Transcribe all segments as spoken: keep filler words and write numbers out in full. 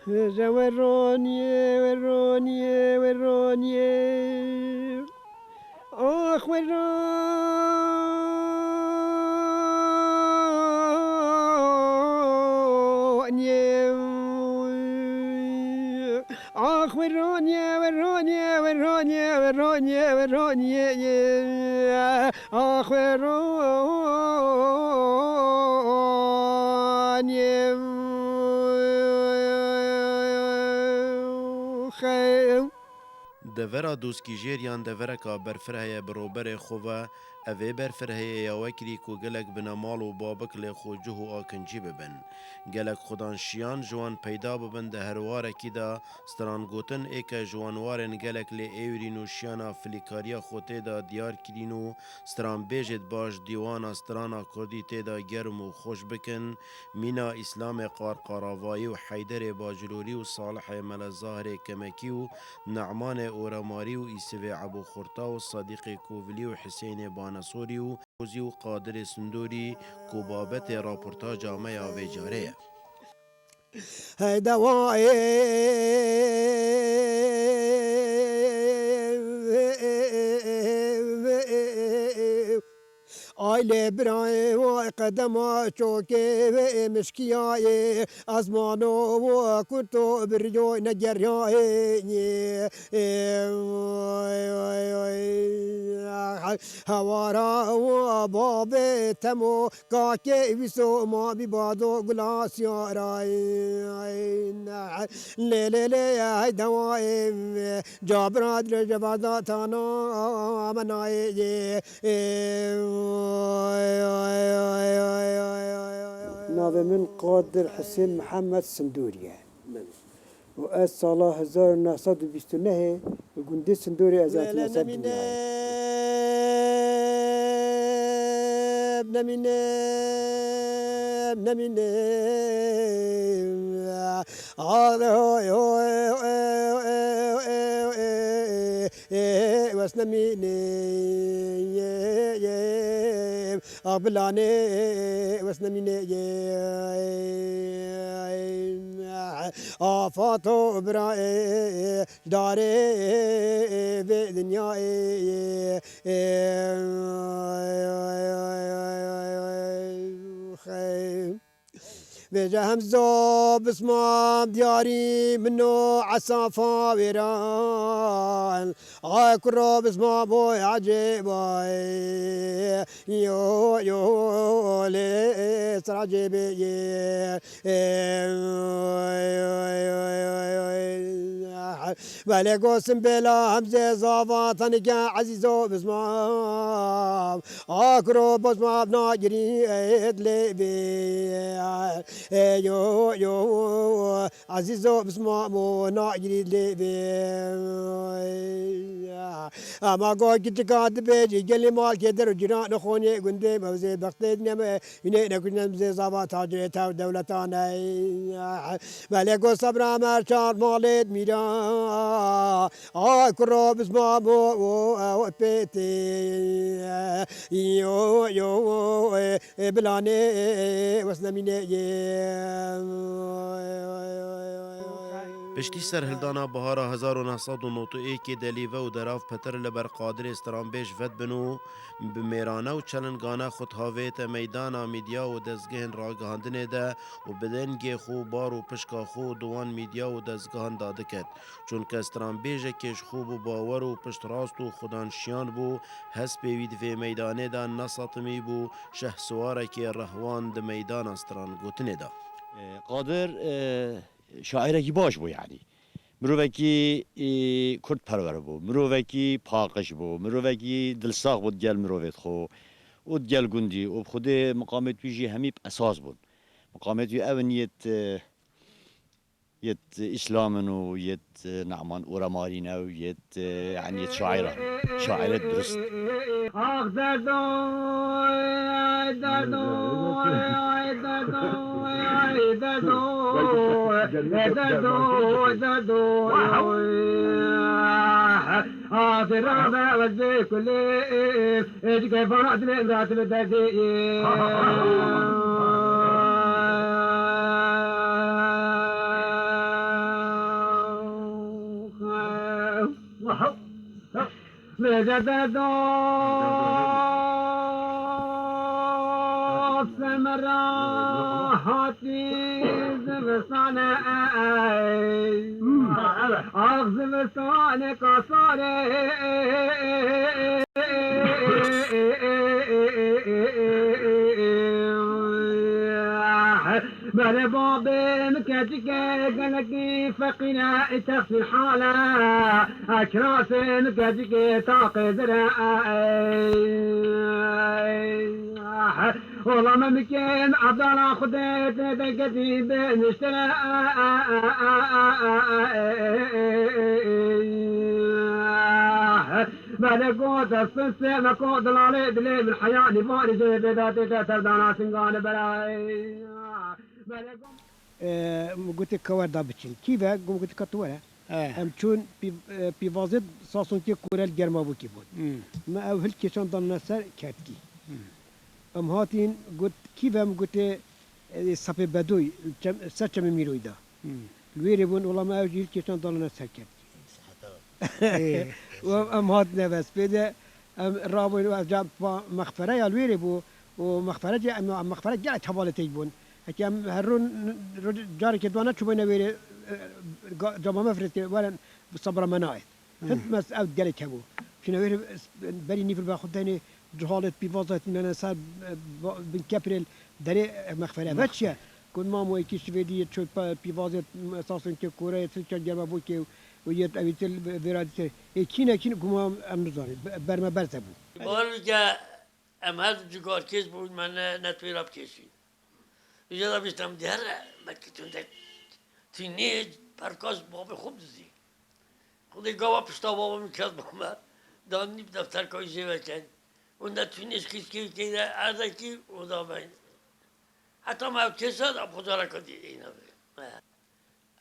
Ji we roniyê, we roniyê, we roniyê. Ax we roniyê. Ax we roniyê, we roniyê, we roniyê, we roniyê, we roniyê. Ax we roniyê. Devera Doskîjêr yan devereka berfireh heye bi roberê xwe ve, ev ê berfirehê ya wekirî ku gelek binemal û babik lê xwe cih û akincî bibin. Gelek xudan şiyan ji wan peyda bibin di herwarekî de, strangotin ê ke ji wan warên gelek lê êwrîn û şiyana filîkariya xwe tê de diyar kirîn û stranbêjêd baş dîwana strana kurdî tê de germ û xweş bikin, Mîna Îslamê Qarqaravayî û Heyderê Bacilorî û Salihê Mele Zahirê Kemekî û Ne'manê Oremarî û Îsivê Ebû Xurta û Sedîqê Kovilî û Hisênê Banesorî û Kozî û Qadirê Sindorî ku babetê raportaja me ya vê carê ye. Hey dawayê. Ay lê birayê, vay qedema çokê wê mişkiyayê, ezmano wo kurto biriyo negeriyayê. Hewara wo babê temo kakê wîso ma bî bado gula siyarayê. Lê lê lê hey dawayê, cabira dirêje bazatana amenayê. Navê min Qadir Husên Mihemed Sindorî ye. Belê. Û ez sala hezar û neh sed û bîst û nehê li gundê Sindorê ez hatime ser dinyayê. Wes nemîne, ax bilanê, wes nemîne. Afato bira, darê vê dinyayê. Vêje hemzo bismam diyarî min o esafa wêran. Ay kuro bismam o ecêbay. Yo, yo, lê ser ecêbê ye. Belê gosim bêla hemzê zava tenike ezîzo bismam. Akro bosma nagirî et lê bê. Ê yo yo, ezîzo bisma mo nagirî lê bê. Ama go kiçika dibêjî gelî mal kê der û cîran xonê gundê mewzê bextê dineme. Hînê nekujine bizê zava tacirê tev dewletan e. Belê go sebra me çar malê mîra. Ay kuro bizma bo o pêtê. Yo yo, e, bilanê wes nemînê ye. Piştî serhildana bihara hezar û neh sed û nod û êkê de lîve û derav petir li ber Qadirê stranbêj vedibin û bi mêrane û çelingane xwe thavête meydana mîdya û dezgehên ragihandinê de û bi dengê xwe û bar û pişka xwe û di wan mîdya û dezgehan de diket. Çunke stranbêjekê ji xwe bi bawer û piştrast û xudanşiyan bû, hespê wî di vê meydanê de nesetimî bû, şehsiwarekê rehwan di meydana strangotinê de. E, Qadir, e, şairekî baş bû, yanî. Mirovekî, e, kurdperwer bû, mirovekî paqij bû, mirovekî dilsax bû digel mirovêt xwe û digel gundî û bi xwedê miqamêt wî jî hemî bi esas bûn. Miqamêt wî ew in yêt, e, yêt Îslam in û yêt, e, Ne'man Oremarî ne û yêt, e, yanî yêt şairan. Şairet durust. Ax derdo, ay derdo, ay derdo, ay derdo, ay derdo, derdo. Aferame wezê kulê, êcikê vana dilê imra dilê derdê. Vêce derdo semra hatî zivistanê, ax zivistanê kasarê. Belê babê min keçikê gelekî feqîr e, ê texsîr hal e. Kirasê min keçikê taqê zir e. Ola me mikin Ebdala Xwedê tê de gedî bê niştir e. Belê got ez sê me ko dilalê dilê min heya nîvanê jê bê datê te tevdana singane beray. Belê got. E, min gotê ka wer da biçin. Kî ve? Min gotê ka tu were. Eh. Em çûn pîv-, e, pîvazê Sasonkê Kore li Germabûkê bûn. Hmm. Me ew hilkêşan danine ser kertkî. Hmm. Em hatîn got, kî ve? Min gotê, e, Sapê Bedoy, çem-, ser çemê Mîroyî da. Hmm. Li wêrê bûn, wela me ew jî hilkêşan danine ser kertkî. Ê. Û em hatine ve spê de, em rabûn û ev ca pa mexfere ya li wêrê bû û mexfere jî em, em mexfere gelek hevalê tê bûn. Heke em her rûn, rû carekê dua neçûbûne wêrê, e, ga-, cama me firêt kir, were bi sabra me nayê. Hı. Hit mes ev gelek hebû. Çûne wêrê, berî nîvir be xwe denê, cihalêt pîvazet mene ser, e, ba-, bin keprêl derê, e, mexfere. Mexfere. Ve çi ye? Got, "Mamo, êkî şivêdî yê çû pe-, pîvazê Sasonkê Koreyê, Tirkiye Germabûkê û yê evîtir vêra dîtir. Ê kî ne kî ne?" Guma em nizanin. Be-, ber me berze bû. Bawer bike, em her du cigarkêz bûn, me ne, ne twêra bikêşîn. Îja da bîst em dihere, belkî tu de tînê perkas babê xwe dizî. Xwedê gava pişta baba min kes bame, danî bi defterka wî jê vekin. Û ne tûnê ji kîskê wî keyde erdekî û da ben. Heta me ew kêsa da xwe careka dî êne be.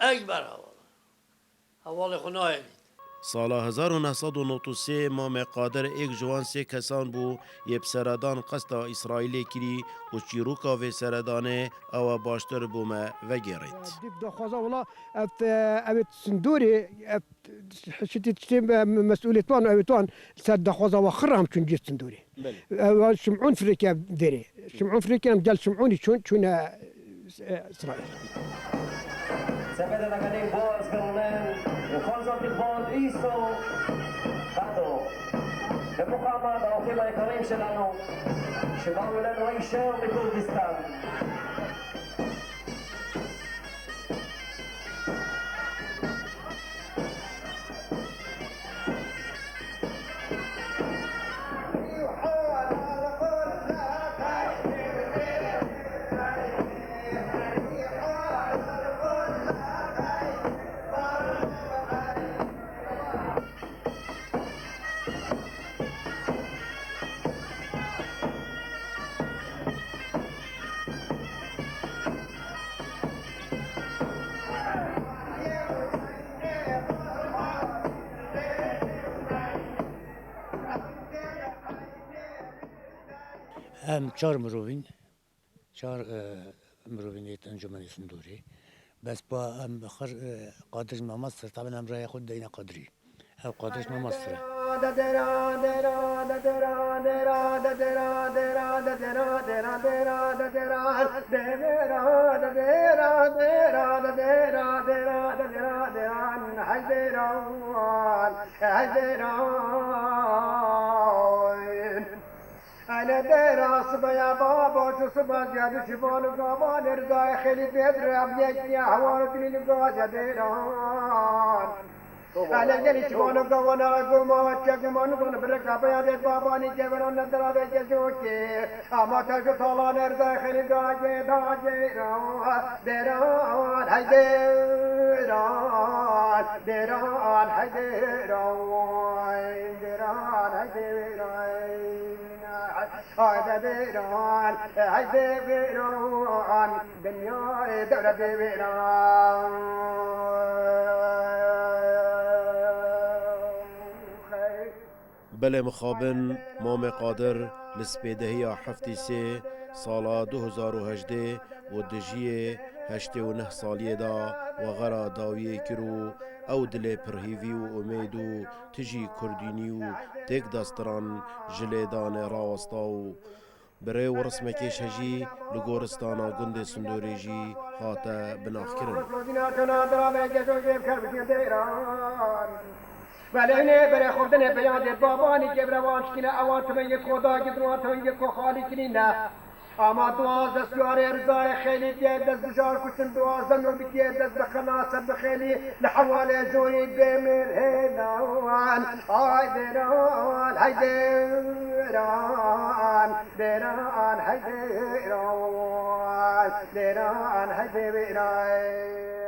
Eg ber hevala. Hevalê xwe nayênît. Sala hezar û neh sed û nod û sê Mamê Qadir êk ji wan sê kesan bû yê bi seredan qesta Îsraîlê kirî û çîroka vê seredanê ew e baştir bo me vegêrêt. Dîv daxwaza wela ev, ev ê sindorê, ev şitî tiştê me-, me-, mesûlêt wan, ew ê wan ser daxwaza wa xirra em çûn cihê sindorê. Belê. Ew Şim'ûn firêke vêrê. Şim'ûn firêke em gel Şim'ûnî çûn, çûne, e, Îsraîl. Sepete de gelin boz gelin, xalza di bond îso, qato. Bi muqama da oxî la Kerim Şelano, şima welen o îşew bi Kurdistan. Em çar mirovîn, çar, e, mirovîn êt encûmenê sindorê. Bes pa em xir, e, Qadir Mema sir, taben em raya xwe deyne Qadirî. Ev Qadir Mema sir e. Ele dera sibaya baba, tu siba gel şivan gavan erzay xeli bedre, am yek ya hawar dilin gaja deran. Ele gel şivan gavan aguma, çek man zon birka baya de babani keveran ne dera de gejoke. Ama te şu talan erzay xeli gaje da deran, deran, hay deran, deran, hay deran, deran, hay deran. Hayde bêran, hayde bêran, dinyayê dewre bê bêran. Belê mixabin Mamê Qadir li spêdehiya heftê sê sala du hezar û hejdeh û dijiyê heştê û neh saliyê de wexera dawiyê kir û ew dilê pirhîvî û umêd û tijî kurdînî û têkdestiran ji lêdanê rawesta û bi rê û rismekê şejî li goristana gundê Sindorê jî hate binaxkirin. Belê ne berê xwe bidine beyadê babanî kevre wan şikine ewa tivengê xwe dagidin wan tivengê xwe xalî kirîne. Ama duwazdeh süwarê rizayê xêlî diye dest bijar kuştin duwazdeh nobitiye dest bi xelase bi xêlî li hewalê jorî bê mêr hênan. Ay dêran, hey dêran, dêran, hey dêran, dêran, hey dêran.